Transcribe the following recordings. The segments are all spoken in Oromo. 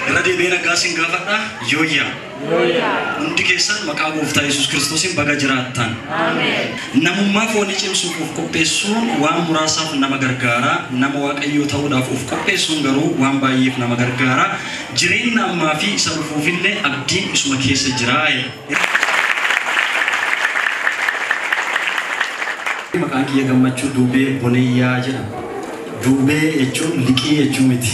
Irra deebi'ee nagaa isin gaafadha. Yooyyaa. Hundi keessan maqaa gooftaa Yesuus Kiristoosiin baga jiraattan. Namummaa foonii cimsuuf of qopheessuun waan muraasaaf nama gargaara. Nama Waaqayyoo ta'uudhaaf of qopheessuun garuu waan baay'eef nama gargaara. Jireenya ammaa fi isa dhufuufillee abdiin isuma keessa jira. Maqaan kiyya Gammachuu Duubee Bonayyaa jedhama. Duubee jechuun liqii jechuu miti.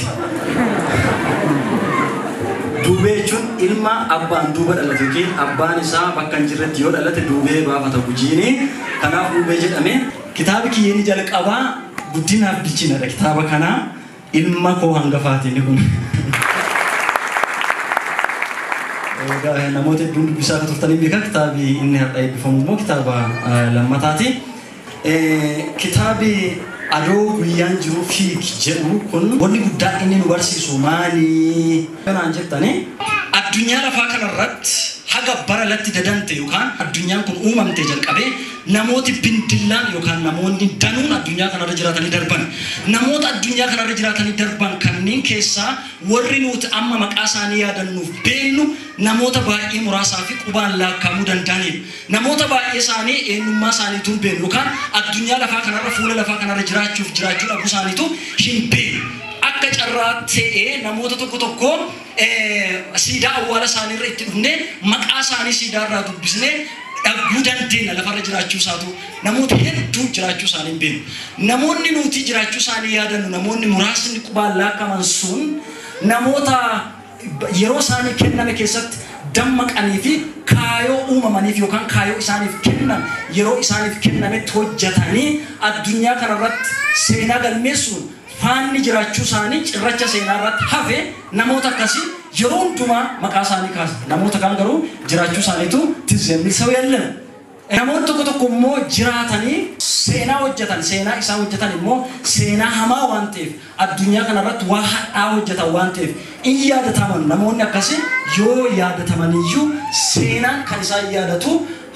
Duubee jechuun ilma abbaan duuba dhalate yookiin abbaan isaa bakka hin jirretti yoo dhalate duubee baafata gujiini. Kanaaf duubee jedhame. Kitaabi kiyya inni jalqabaa guddinaaf bilchinadha. Kitaaba kanaa ilma koo hangafaati inni kun. Namoota hedduun dubbisaa akka turtanii beekaa kitaabi inni har'a eebbifamu immoo kitaaba lammataati. Kitaabi adoo guyyaan jiru fiigi jedhu kun wanni guddaa inni nu barsiisu maali? Kanaan jettanii addunyaa lafaa kanarratti haga bara latti dadante yookaan addunyaan kun uumamte jalqabee namooti bindillaan yookaan namoonni danuun addunyaa kanarra jiraatanii darban. Namoota addunyaa kanarra jiraatanii darban kanneen keessaa warri nuti amma maqaa isaanii yaadannuuf beeknu namoota baay'ee muraasaa fi qubaan lakkaa'amuu danda'anidha. Namoota baay'ee isaanii eenyummaa isaaniitu hin beeknu yookaan addunyaa lafaa kanarra fuula lafaa kanarra jiraachuuf jiraachuu dhabuu isaaniitu hin beeknu. Akka carraa ta'ee namoota tokko tokko siidaa awwaala isaaniirra itti dhufnee maqaa isaanii siidaarraa dubbisnee dhabuu dandeenya lafarra jiraachuu isaatu namoota hedduu jiraachuu isaanii hin beeknu. Namoonni nuti jiraachuu isaanii yaadannu namoonni muraasni qubaan lakkaa'aman sun namoota yeroo isaanii kenname keessatti dammaqanii fi kaayoo uumamaniif yookaan kaayoo isaaniif kennan yeroo isaaniif kennametti hojjetanii addunyaa kanarratti seenaa galmeessuun faanni jiraachuu isaanii cirracha seenaa irratti hafe namoota akkasii yeroo hundumaa maqaa isaanii kaasa. Namoota kaan garuu jiraachuu isaaniitu ትዝ የሚል ሰው የለም። Namoonni tokko tokko immoo jiraatanii seenaa hojjetan, seenaa isaan hojjetan immoo seenaa hamaa waan ta'eef addunyaa kanarratti waa hadhaa hojjetan waan ta'eef in yaadataman. Namoonni akkasii yoo yaadatamaniyyuu seenaan kan isaan yaadatu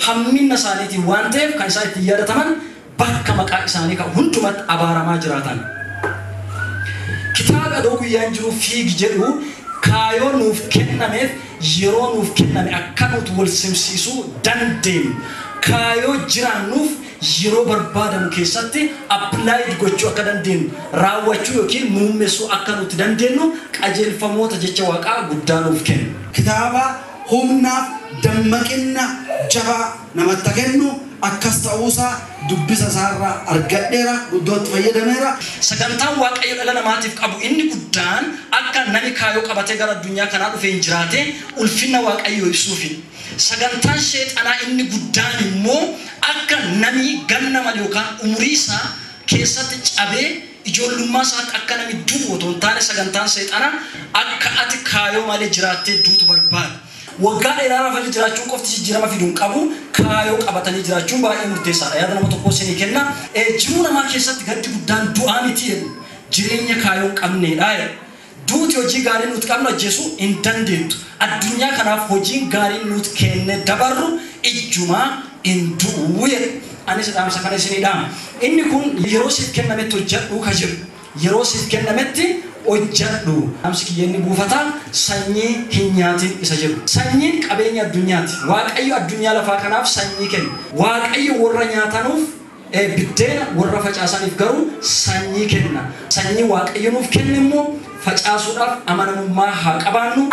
hammina isaaniitiin waan ta'eef kan isaan ittiin yaadataman bakka maqaa isaanii kan hundumatti abaaramaa jiraatan. Kitaaba adoo guyyaan jiru fiigi jedhu kaayoo nuuf kennameef yeroo nuuf kenname akka nuti wal simsiisuu dandeenyu. Kaayoo jiraannuuf yeroo barbaadamu keessatti applied gochuu akka dandeenyu raawwachuu yookiin muummessuu akka nuti dandeenyu qajeelfamoota jecha waaqaa guddaa nuuf kennu. Kitaaba humnaaf dammaqinna jabaa namatti kennu akkas ta'uusaa dubbisa isaarraa argadheera, guddootti fayyadameera. Sagantaan Waaqayyo dhala namaatiif qabu inni guddaan akka namni kaayoo qabatee gara addunyaa kanaa dhufee hin jiraate ulfinna Waaqayyoo ibsuufi. Sagantaan sheexanaa inni guddaan immoo akka namni ganna malee yookaan umurii isaa keessatti cabee ijoollummaa isaatti akka namni du'u otoo hin taane sagantaan seexanaa akka ati kaayoo malee jiraattee duutu barbaada. Waggaa dheeraa rafanii jiraachuun qofti jijjiirama fiduu hin qabu. Kaayoo qabatanii jiraachuun baay'ee murteessaadha. Yaada nama tokkoo isinii kenna. Jiruu namaa keessatti gaddi guddaan du'aa miti jedhu. Jireenya kaayoo hin qabneedha jedhu. Duuti hojii gaarii nuti qabnu ajjeesuu hin dandeettu. Addunyaa kanaaf hojiin gaarii nuti kenne dabarru ijjumaa hin du'u jedhu. Anis dhaamsa kana isinii dhaama. Inni kun yeroo siif kennametti hojjedhu ka jedhu. Yeroo siif kennametti hojjedhu. Dhaamsi kiyya inni buufataa sanyii hin nyaatin isa jedhu. Sanyiin qabeenya addunyaati. Waaqayyo addunyaa lafaa kanaaf sanyii kenna. Waaqayyo warra nyaatanuuf biddeena warra facaasaniif garuu sanyii kenna. Sanyii Waaqayyo nuuf kenne immoo facaasuudhaaf amanamummaa haa qabaannu.